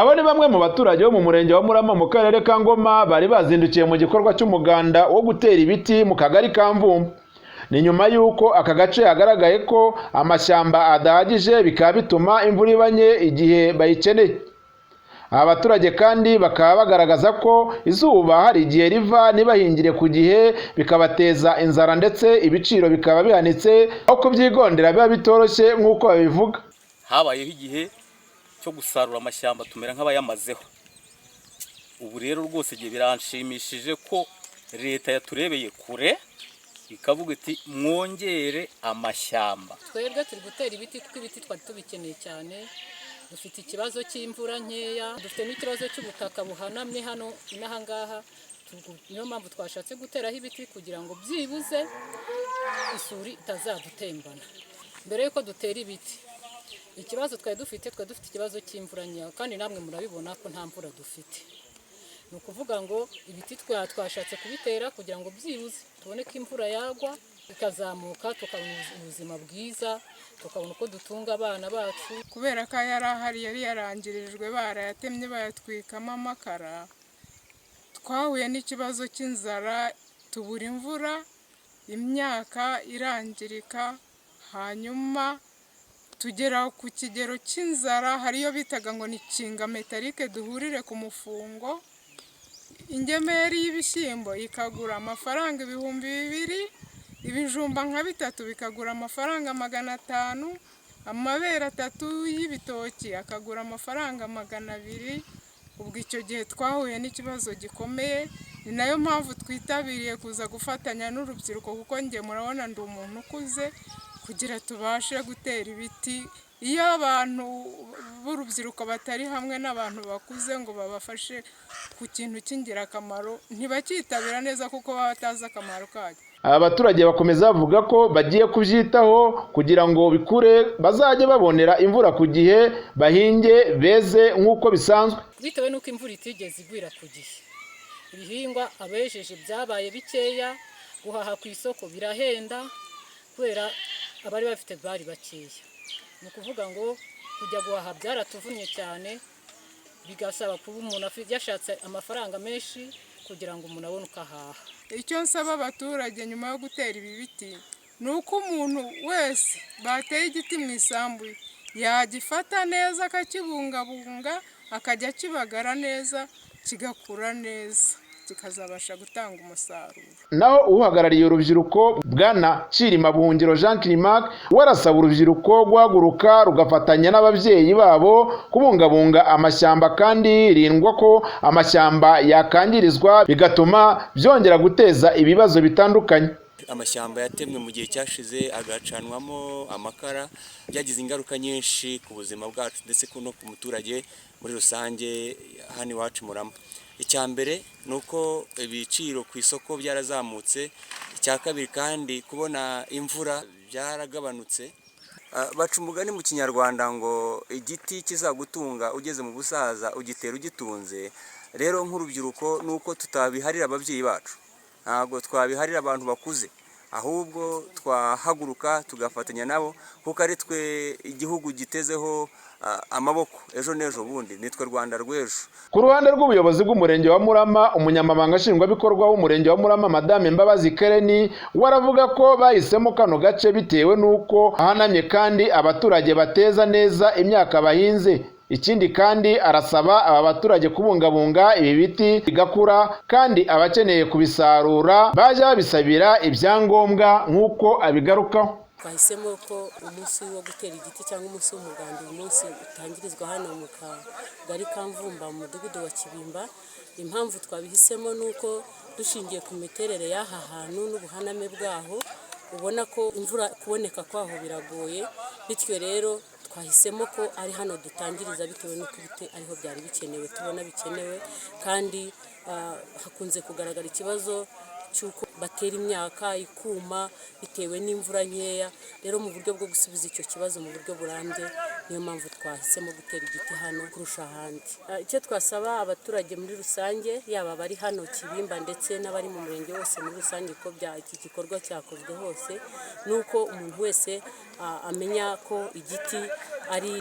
Abo ni bamwe mu baturage bo mu murenge wa Murama mu karere ka Ngoma bari bazindukiye mu gikorwa cy'umuganda wo gutera ibiti mu kagari ka Mvumba. Ni nyuma y'uko aka gace hagaragaye ko amashyamba adahagije, bikaba bituma imvura iba nke igihe bayikeneye. Aba baturage kandi bakaba bagaragaza ko izuba hari igihe riva ntibahingire ku gihe, bikabateza inzara, ndetse ibiciro bikaba bihanitse, aho kubyigondera biba bitoroshye nk'uko babivuga. Habayeho igihe cyo gusarura amashyamba, tumera nk'abayamazeho. Ubu rero rwose igihe biranshimishije ko leta yaturebeye kure ikavuga iti: "Mwongere amashyamba." Twebwe turi gutera ibiti kuko ibiti twari tubikeneye cyane. Dufite ikibazo cy'imvura nkeya, dufite n'ikibazo cy'ubutaka buhanamye hano n'aha ngaha. Niyo mpamvu twashatse guteraho ibiti kugira ngo byibuze isuri itazadutembana. Mbere y'uko dutera ibiti, ikibazo twari dufite ikibazo cy'imvura nkeya, kandi namwe murabibona ko nta mvura dufite. Ni ukuvuga ngo ibiti twashatse kubitera kugira ngo byibuze tubone ko imvura yagwa ikazamuka, tukabona ubuzima bwiza, tukabona uko dutunga abana bacu. Kubera ko yari ahari yari yarangirijwe, barayatemye bayatwikamo amakara, twahuye n'ikibazo cy'inzara, tubura imvura, imyaka irangirika, hanyuma tugera ku kigero cy'inzara. Hariyo bitaga ngo ni kinga métallique, duhurire ku mufungo. Ingemeri y'ibishyimbo ikagura amafaranga 2000, ibijumba nka bitatu bikagura amafaranga 500, amabere atatu y'ibitoki akagura amafaranga 200. Ubwo icyo gihe twahuye n'ikibazo gikomeye. Ni nayo mpamvu twitabiriye kuza gufatanya n'urubyiruko, kuko njye murabona ndi umuntu ukuze, kugira tubashe gutera ibiti. Iyo abantu b'urubyiruko batari hamwe n'abantu bakuze ngo babafashe ku kintu cy'ingirakamaro, ntibacyitabira neza kuko baba batazi akamaro kacyo. Aba baturage bakomeza bavuga ko bagiye kubyitaho kugira ngo bikure, bazajye babonera imvura ku gihe, bahinge beze nk'uko bisanzwe. Bitewe n'uko imvura itigeze igwira ku gihe, ibihingwa abejeje byabaye bikeya, guhaha ku isoko birahenda kubera abari bafite bari bakeya. Ni ukuvuga ngo kujya guhaha byaratuvunnye cyane, bigasaba kuba umuntu yashatse amafaranga menshi kugira ngo umuntu abone uko ahaha. Icyo nsaba abaturage nyuma yo gutera ibi biti ni uko umuntu wese bateye igiti mu isambu ye yagifata neza, akakibungabunga, akajya akibagara neza, kigakura neza, kikazabasha gutanga umusaruro. Naho uhagarariye urubyiruko, bwana Cyilima Buhungiro Jean Climac, we arasaba urubyiruko guhaguruka rugafatanya n'ababyeyi babo kubungabunga amashyamba, kandi hirindwa ko amashyamba yakangirizwa, bigatuma byongera guteza ibibazo bitandukanye. Amashyamba yatemwe mu gihe cyashize agacanwamo amakara byagize ingaruka nyinshi ku buzima bwacu ndetse no ku muturage muri rusange hano iwacu Murama. Icya mbere ni uko ibiciro ku isoko byarazamutse. Icya kabiri kandi, kubona imvura byaragabanutse. Baca umugani mu Kinyarwanda ngo igiti kizagutunga ugeze mu busaza ugitera ugitunze. Rero nk'urubyiruko ni uko tutabiharira ababyeyi bacu, ntabwo twabiharira abantu bakuze, ahubwo twahaguruka tugafatanya nabo, kuko ari twe igihugu gitezeho amaboko ejo n'ejo bundi, nitwe Rwanda rw'ejo. Ku ruhande rw'ubuyobozi bw'umurenge wa Murama, umunyamabanga nshingwabikorwa w'umurenge wa Murama, Madame Mbabazi Kereni, we aravuga ko bahisemo kano gace bitewe n'uko hahanamye kandi abaturage bateza neza imyaka bahinze. Ikindi kandi, arasaba aba baturage kubungabunga ibi biti bigakura, kandi abakeneye kubisarura bajya babisabira ibyangombwa nk'uko abigarukaho. Twahisemo ko umunsi wo gutera igiti cyangwa umunsi w'umuganda uyu munsi utangirizwa hano mu kagari ka Mvumba, mu mudugudu wa Kibimba. Impamvu twabihisemo ni uko dushingiye ku miterere y'aha hantu n'ubuhaname bwaho, ubona ko imvura kuboneka kwaho biragoye. Bityo rero twahisemo ko ari hano dutangiriza, bitewe n'uko ibiti ariho byari bikenewe, tubona bikenewe. Kandi hakunze kugaragara ikibazo cy'uko batera imyaka ikuma bitewe n'imvura nkeya. Rero mu buryo bwo gusubiza icyo kibazo mu buryo burambye, Niyo mpamvu twahisemo gutera igiti hano kurusha ahandi. Icyo twasaba abaturage muri rusange, yaba abari hano Kibimba ndetse n'abari mu murenge wose muri rusange, ko bya iki gikorwa cyakozwe hose, ni uko umuntu wese amenya ko igiti ari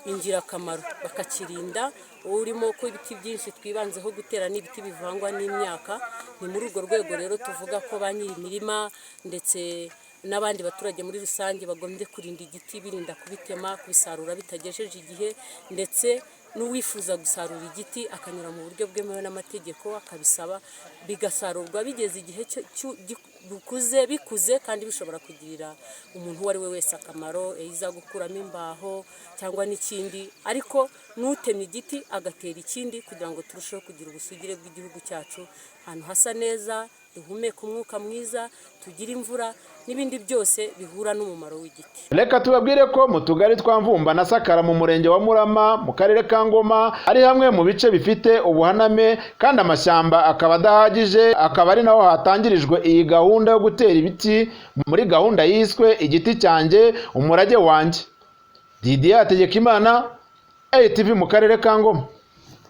ingirakamaro, bakakirinda. Urimo ko ibiti byinshi twibanzeho gutera n'ibiti bivangwa n'imyaka. Ni muri urwo rwego rero tuvuga ko ba nyiri imirima ndetse n'abandi baturage muri rusange bagombye kurinda igiti, birinda kubitema, kubisarura bitagejeje igihe, ndetse n'uwifuza gusarura igiti akanyura mu buryo bwemewe n'amategeko, akabisaba, bigasarurwa bigeze igihe bikuze, bikuze kandi bishobora kugirira umuntu uwo ari we wese akamaro, iza gukuramo imbaho cyangwa n'ikindi, ariko n'utemye igiti agatera ikindi kugira ngo turusheho kugira ubusugire bw'igihugu cyacu, ahantu hasa neza, duhumeke umwuka mwiza, tugire imvura n'ibindi byose bihura n'umumaro w'igiti. Reka tubabwire ko mu tugari twa Mvumba na Sakara mu murenge wa Murama mu karere ka Ngoma ari hamwe mu bice bifite ubuhaname kandi amashyamba akaba adahagije, akaba ari naho hatangirijwe iyi gahunda yo gutera ibiti muri gahunda yiswe "Igiti cyanjye, umurage wanjye". Didier Hategekimana, ATV mu karere ka Ngoma.